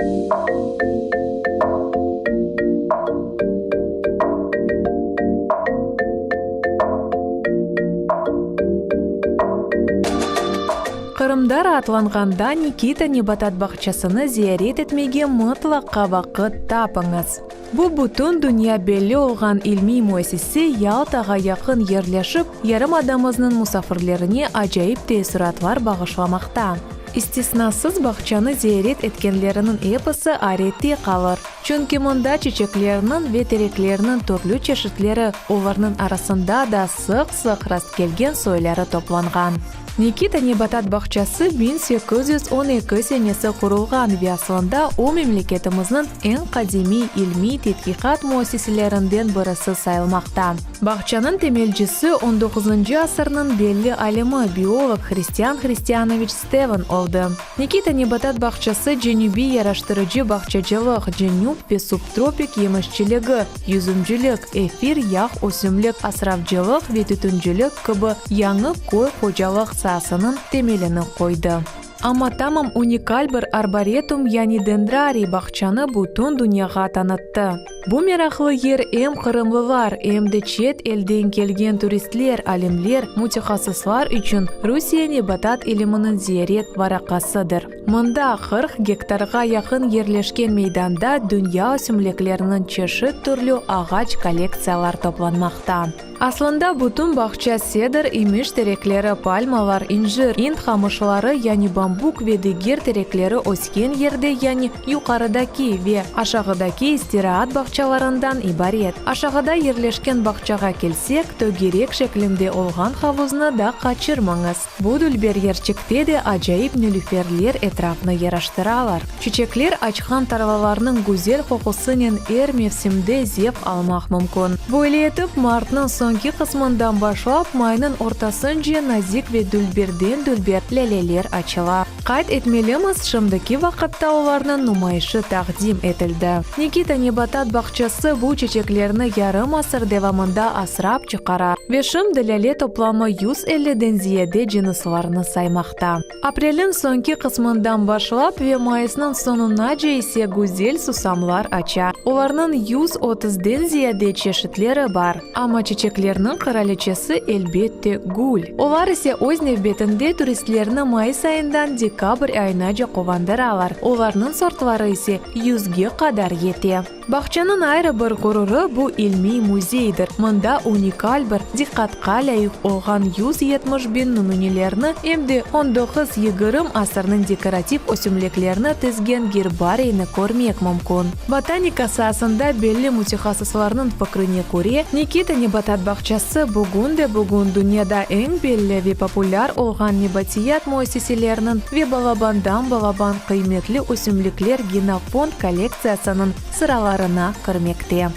Qırımda raatlanğanda Nikita nebatat bağçasını ziyaret etmege mıtlaqa vaqıt tapıñız. Bu bütün dünya belli olğan ilmiy müessise Yaltağa yaqın yerleşip, yarımadamıznıñ musafirlerine acayip teessuratlar bağışlamaqta. İstisnasız bağçanı ziyaret etkenleriniñ episi ayrette qalır, çünki mında çiçeklerniñ ve tereklerniñ türlü çeşitleri, olarnıñ arasında da sıq-sıq rastkelgen soyları toplanğan. Nikita nebatat bağçası 1812 senesi qurulğan ve aslında o memleketimizniñ eñ qadimiy ilmiy tedqiqat müessiselerinden birisi sayılmaqta. Bağçanıñ temelcisi on doquzıncı asırnıñ belli alimi, biolog Hristian Hristianoviç Steven oldı. Nikita nebatat bağçası cenübiy yaraştırıcı bağçacılıq, cenüp ve subtropik yemişçiligi, yüzümcilik, efir yağ ösümlik asravcılıq ve tütüncilik kibi yañı köy hocalıq saasınıñ temelini qoydı. Amma tamam unikal bir arboretum yani dendrariy bağçanı bütün dünyağa tanıttı. Bu meraqlı yer em qırımlılar, em de çet elden kelgen turistler, alimler, mütehassıslar içün Rusiye nebatat iliminiñ ziyaret varaqasıdır. Mında, 40 gektarğa yaqın yerleşken meydanda dünya ösümlikleriniñ çeşit türlü ağaç kollektsiyalar toplanmaqta. Aslında bütün bağça sedr, imiş terekleri, palmalar, incir, ind qamışları, yani bambuk ve diger terekleri ösken yerde, yani yuqarıdaki ve aşağıdaki istiraat bağçalarından ibaret. Aşağıda yerleşken bağçağa kelsek, tögerek şeklinde olğan havuznı da qaçırmañız. Bu dülber yerçikte de acayip nilüferler etrafnı yaraştıralar. Çiçekler açqan tarlalarnıñ güzel qoqusınen er mevsimde zevq almaq mümkün. Böyle etip, martnıñ soñki qısmından başlap, maynıñ ortasınce nazik ve dülberden-dülber lâleler açıla. Qayd etmelimiz, şimdiki vaqıtta olarnıñ numayışı taqdim etildi. Nikita nebatat bağçası bu çiçeklerni yarım asır devamında asrap çıqara ve şimdi lâle toplamı 150-den ziyade cınıslarnı saymaqta. Aprelniñ soñki qısmından başlap ve mayısnıñ soñunace ise güzel susamlar aça. Olarnıñ 130-den ziyade çeşitleri bar. Amma çiçeklerniñ qıraliçesi, elbette, gül. Olar ise öz nevbetinde turistlerni mayıs ayından dekabr ayınace quvandıralar. Olarnıñ sortları ise yüzge qadar yete. Bağçanıñ ayrı bir ğururı bu ilmiy müzeydir. Mında unikal bir, diqqatqa lâyıq olğan 170 biñ nümünelerni, em de on doquz, yigirmi asırnıñ dekorativ ösümliklerini tizgen gerbariyni körmek mümkün. Botanika saasında belli mütehassıslarnıñ fikrine köre, Nikita nebatat bağçası bugün de bugün dünyada eñ belli ve populâr olğan nebatiyat müessiseleriniñ ve balabandan balaban qıymetli ösümlikler genofond kollektsiyasınıñ sıralarına kirmekte.